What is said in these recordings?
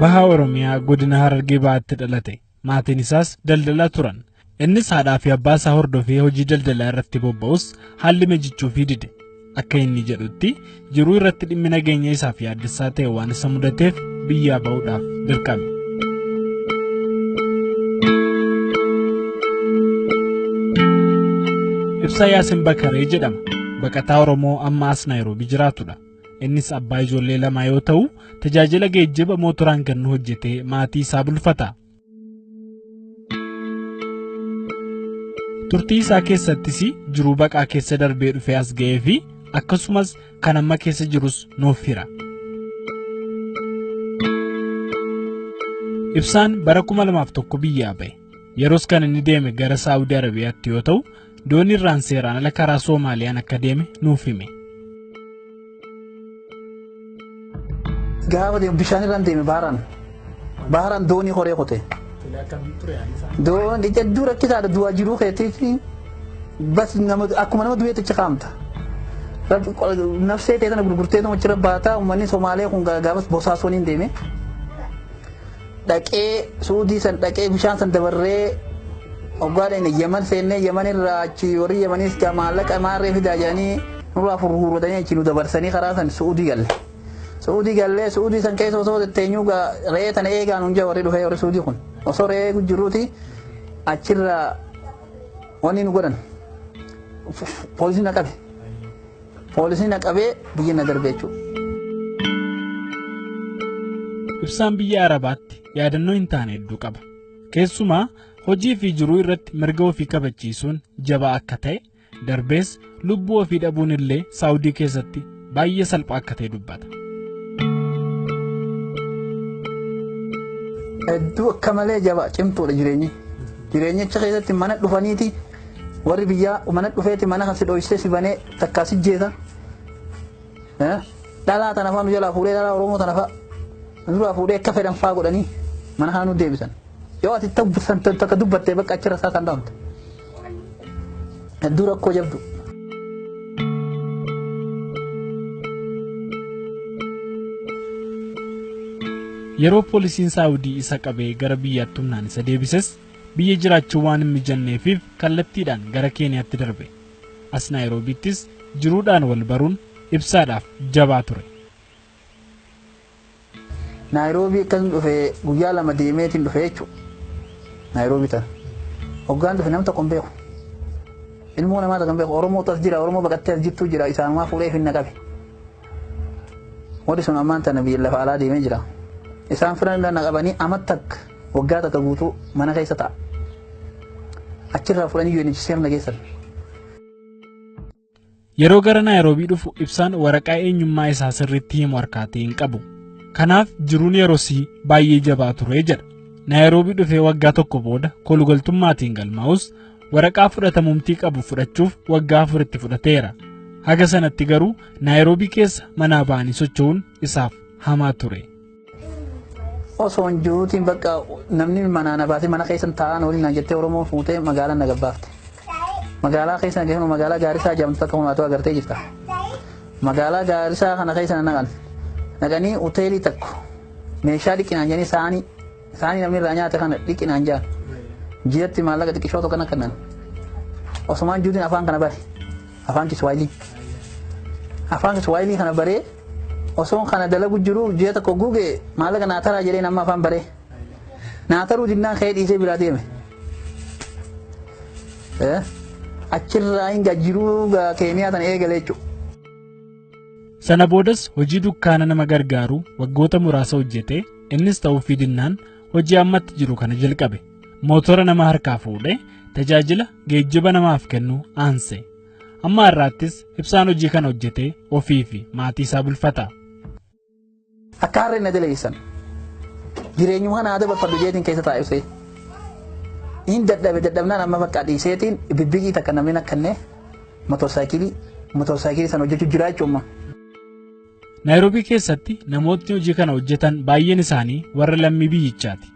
Baha Oromiyaa godina Harargee Bahaatti dhalate. Maatiin isaas daldalaa turan. Innis haadhaa fi abbaa isaa hordofee hojii daldalaa irratti bobba'us haalli mijachuufii dide. Akka inni jedhutti jiruu irratti dhimmi nageenya isaaf yaaddessaa ta'e waan isa mudateef biyyaa ba'uudhaaf dirqame. Ibsaa Yaasin Bakaree jedhama. Baqataa Oromoo amma as Naayiroobii jiraatudha. Innis abbaa ijoollee lamaa yoo ta'u, tajaajila geejjiba mootoraan kennu hojjetee maatii isaa bulfata. Turtii isaa keessattis jiruu baqaa keessa darbee dhufee as ga'ee fi akkasumas kan amma keessa jirus nuuf hira. Ibsaan bara 2001 biyyaa ba'e. Yeroos kan inni deeme gara Saawudii Arabiyaatti yoo ta'u, doonii irraan seeraan ala karaa Soomaaliyaan akka deeme nuuf hime. Gaafa deemu bishaan irraan deeme baharaan. Baharaan doonii horee qote. Doonii hedduu rakkisaadha du'aa jiruu keetiif bas nama akkuma nama du'eetti achi kaa'amta. Nafsee ta'e tana gurgurtee tuma achirra baataa uummanni Somaalee kun gaafas Boosaasoon hin deeme. Dhaqee Suudii san dhaqee bishaan san dabarree hoggaadhaan Yemen seennee Yemen irraa achi warri Yemeniis maallaqa maarree fidaa jedhanii nurraa furguurratanii achi nu dabarsanii karaa san Suudii galle. Suudii gallee Suudii san keessa osoo tetteenyuu re'ee tana eegaan hunjaa warri dhufee warri Suudii kun osoo re'ee jiruuti achirraa wanni nu godhan poolisiin na qabe. Poolisiin na qabee biyya na darbe jechuudha. Ibsaan biyya Arabaatti yaadannoo hin taane hedduu qaba. Keessumaa hojii fi jiruu irratti mirga ofii kabachiisuun jabaa akka ta'e darbees lubbuu ofii dhabuun illee Saawudii keessatti baay'ee salphaa akka ta'e dubbata. Hedduu akka malee jabaa cimtuudha jireenyi. Jireenyicha keessatti mana dhufaniiti warri biyyaa mana dhufeeti mana kan si dhoysee si banee takkaa si jeeta. Dhalaa tana fa'aa nu jalaa fuudhee dhalaa Oromoo tana fa'aa nurraa fuudhee akka fedhan fa'aa godhanii mana kana nu deebisan. Yoo ati takka dubbattee bakka achirra isaa kan dhaamte. Hedduu rakkoo jabdu. Yeroo poolisiin Saawudii isa qabee gara biyyaatti humnaan isa deebises biyya jiraachuu waan hin mijanneefiif kallattiidhaan gara Keeniyaatti darbe. As Naayiroobiittis jiruudhaan wal baruun ibsaadhaaf jabaa ture. Naayiroobii akkas dhufee guyyaa lama deemeetiin dhufee jechuudha. Naayiroobii tana. Hoggaan dhufe nam tokko hin beeku. Ilmoo namaa tokko hin beeku. Oromoo as jira, Oromoo baqattee as jirtu jira. Isaanumaa fuudhee finna qabe. Warri sun ammaan tana biyya lafa alaa deemee jira. Isaan firan na qabanii amma takka waggaa takka guutuu mana keessa ta'a. Achirraa fudhanii UNHCR na geessan. Yeroo gara Naayiroobii dhufu ibsaan waraqaa eenyummaa isaa sirriitti himu harkaatee hin qabu. Kanaaf jiruun yerosii baay'ee jabaa ture jedha. Naayiroobii dhufee waggaa tokko booda kolugaltummaatiin galmaa'us waraqaa fudhatamumtii qabu fudhachuuf waggaa afuritti fudhateera. Haga sanatti garuu Naayiroobii keessa manaa ba'anii socho'uun isaaf hamaa ture. Osoo hin jiruutiin bakka namni manaa na baasee mana keessa taa'an waliin naan jettee Oromoo fuutee magaalaa na gabbaafte. Magaalaa keessa na geessu magaalaa Gaarisaa jedhamtu takka humaatu agartee jirta. Magaalaa Gaarisaa kana keessa na naqan. Naqanii hoteelii tokko meeshaa dhiqinaan jedhanii saanii saanii namni irraa nyaate kana dhiqinaan jedhan. Ji'atti maallaqa xiqqishoo tokko na kennan. Osumaan juutiin afaan kana bare. Afaan Kiswaahilii. Afaan Kiswaahilii kana baree osoon kana dalagu jiru ji'a tokko guge maallaqa naa taraa jedhee nama afaan baree. Naa taruu dinnaan ka'ee dhiisee biraa deeme. Achirraa hin jiruu Keeniyaa tana eegale jechuudha. Sana boodas hojii dukkaana nama gargaaru waggoota muraasa hojjetee innis ta'uufii dinnaan hojii ammatti jiru kana jalqabe. Mootora nama harkaa fuudhee tajaajila geejjiba namaaf kennu aanse. Amma har'aattis ibsaan hojii kana hojjetee ofii fi maatii isaa bulfata. Akka harreen na dalageessan. Jireenyuma kana aadaa barbaadu jeetiin keessa taa'e ibsee. Hin dadhabe dadhabnaan amma bakka dhiiseetiin bibbiqii takka namni akkannee motorsaayikilii sana hojjechuu jira jechuudha. Naayiroobii keessatti namootni hojii kana hojjetan baay'een isaanii warra lammii biyyichaati.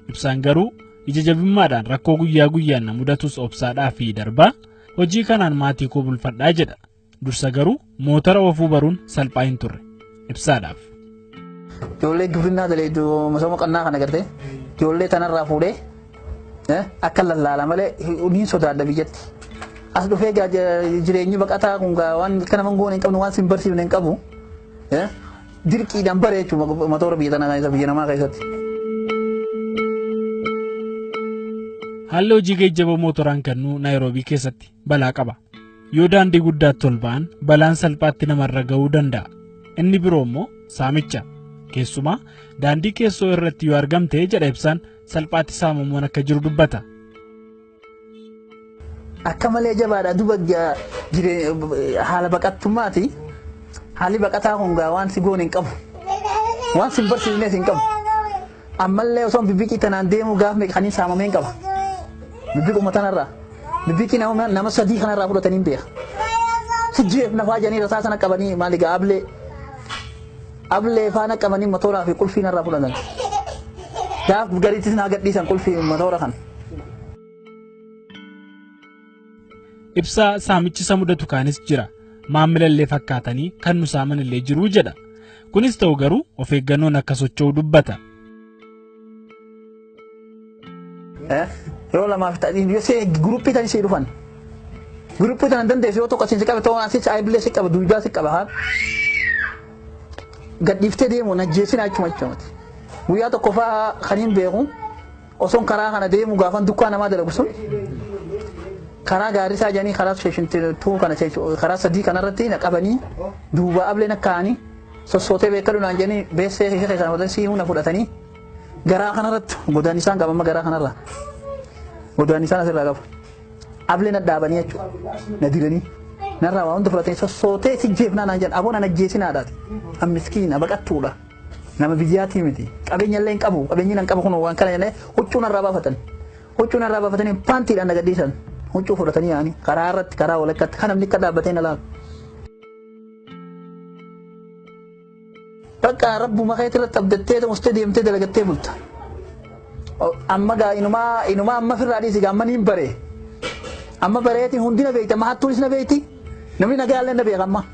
Ibsaan garuu ija jabummaadhaan rakkoo guyyaa guyyaan na mudatus obsaadhaa fi darbaa hojii kanaan maatii koo bulfadhaa jedha. Dursa garuu mootora oofuu baruun salphaa hin turre. Ibsaadhaaf. Ijoollee gibrinnaa daleedu misooma qonnaa kana gartee ijoollee tanarraa fuudhee akka lallaala malee niin sodaadha biyyatti. As dhufee jireenyi baqataa kun waan akka nama goone hin qabnu waan sin barsiifne hin qabu. Dirqiidhaan bare jechuudha motora biyya tanaa keessa biyya namaa keessatti. Haalli hojii geejjiba mootoraan kennuu Naayiroobii keessatti balaa qaba. Yoo daandii guddaatti ol ba'an balaan salphaatti namarra ga'uu danda'a. Inni biroo immoo saamicha. Keessumaa daandii keessoo irratti yoo argamte jedha Ibsaan salphaatti saamamuun akka jiru dubbata. Akka malee jabaadha duba haala baqattummaati. Haalli baqataa kun waan si goone hin qabu. Waan si barsiifnes hin qabu. Ammallee osoo bibbiqii tanaan deemu gaaf meeqanii saamamee hin qaba. Bibbiquma tanarraa. Bibbiqii nama sadii kanarraa fudhatanii hin beeka. Sijjeef nafaa jedhanii rasaa sana qabanii maali gaa ablee. Ablee faana qabanii matooraa fi qulfii narraa fudhatan. Gaaf gariittis naa gadhiisan qulfii matoora kana. Ibsaa saamichi isa mudatu kaanis jira. Maamilallee fakkaatanii kan nu saamanillee jiru jedha. Kunis ta'u garuu of eeggannoon akka socho'u dubbata. Yeroo lamaaf ta'anii yoo see guruppii tan isii dhufan. Guruppii tan dandeessu yoo tokko asiin si qabe ta'uu asiin ayibilee si qaba duudaa si qaba haa. Gadhiiftee deemu najjeessin achuma achumatti. Guyyaa tokko fa'aa kan hin beeku osoon karaa kana deemu gaafan dukkaa namaa dalagu sun karaa gaarii isaa jedhanii karaa sheeshintuu kana karaa sadii kanarratti na qabanii duuba ablee na kaa'anii sossootee beekadhu naan jedhanii beessee ishee keessaa fudhatanii siimuu na fudhatanii garaa kanarratti godaan isaan qabama garaa kanarra godaan isaan asirraa qabu ablee na dhaabanii jechuudha na diranii narraa waa hunda fudhatanii sossootee si jeefnaa naan jedhan aboon ana jeesinaadhaati an miskiina baqattuudha nama biyyaatii miti qabeenya illee hin qabu qabeenyi nan qabu kun waan kana jennee huccuu narraa baafatan huccuu narraa baafatanii paantiidhaan na gadhiisan. Huccuu fudhatanii yaa'anii karaa irratti karaa walakkaatti kan namni akka dhaabbatee na laalu. Bakka rabbuma keetii irratti abdattee tumustee deemtee dalagattee bulta. Amma gaa inumaa amma firraa dhiisi gaa amma niin baree. Amma bareetiin hundi na beekti amma hattuunis na beekti namni nagaa illee na beeka amma.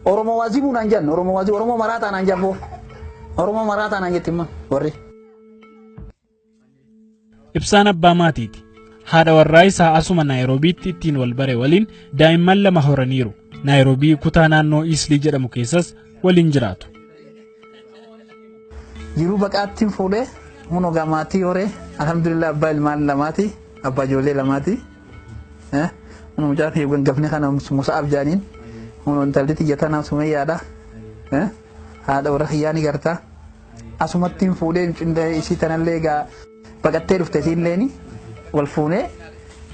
Oromoo waazibuu naan jennu Oromoo waazibuu Oromoo maraataa naan jennu Oromoo maraataa naan jetti immoo warri. Ibsaan abbaa maatiiti. Haadha warraa isaa asuma Naayiroobiitti ittiin wal bare waliin daa'imman lama horaniiru. Naayiroobii kutaa naannoo Islii jedhamu keessas waliin jiraatu. Jiruu baqaattiin fuudhee hunoo gamaatii horee alhamdulillah abbaa ilmaan lamaati abbaa ijoollee lamaati. Hunoo mucaa fi gangafni kana Musa Abjaaniin hunoo intalli xiyya tanaa Sumayyaadha. Haadha warra kiyyaa ni garta. Asumattiin fuudhee isii tanallee egaa baqattee dhufte isiinleeni. Wal fuunee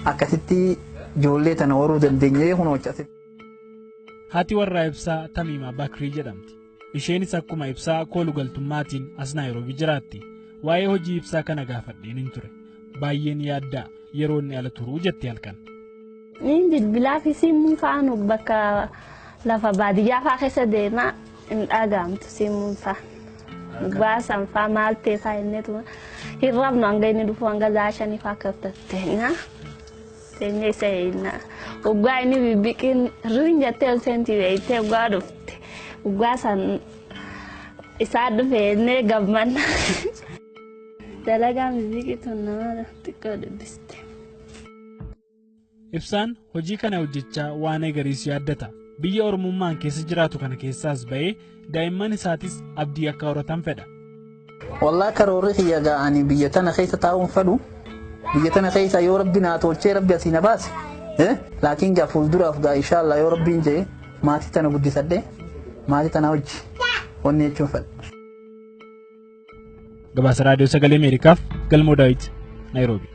akkasitti ijoollee tana horuu dandeenyee kunoo asitti. Haati warraa Ibsaa Tamiimaa Bakrii jedhamti. Isheenis akkuma Ibsaa koolugaltummaatiin as Naayiroobii jiraatti. Waa'ee hojii Ibsaa kana gaafadheen hin ture. Baay'een yaaddaa yeroo inni ala turuu jetti halkan. Niin bilbilaa fi simuun fa'aa bakka lafa baadiyyaa fa'aa keessa deemaa hin dhaga'amtu simuun fa'aa. Baasan fa'aa maal ta'e fa'aa inneetu hin rafnu hanga inni dhufu hanga za'a shanii fa'aa akka teenya. Teenya isa eeyna. Waggaa inni bibbiqiin riin jettee ol seentii beektee waggaa dhufte. Waggaa san isaa dhufe innee gammanna. Dalagaan bibbiqii tun nama xiqqoo dubbiste. Ibsaan hojii kana hojjechaa waan eegariis yaaddata. Biyya Oromummaan keessa jiraatu kana keessaas ba'ee daa'imman isaatis abdii akka horatan fedha. Wallaa karoorri kiyya ga'anii biyya tana keessa taa'uun fedhu biyya tana keessa yoo rabbi naa tolchee rabbi asii na baase laakiin gaa fuulduraaf gaa inshaallah yoo rabbiin jedhe maatii tana guddisadhee maatii tana hojii wanni jechuun fedha. Gabaasa Raadiyoo Sagalee Ameerikaaf Galmoo Daawit, Naayiroobii.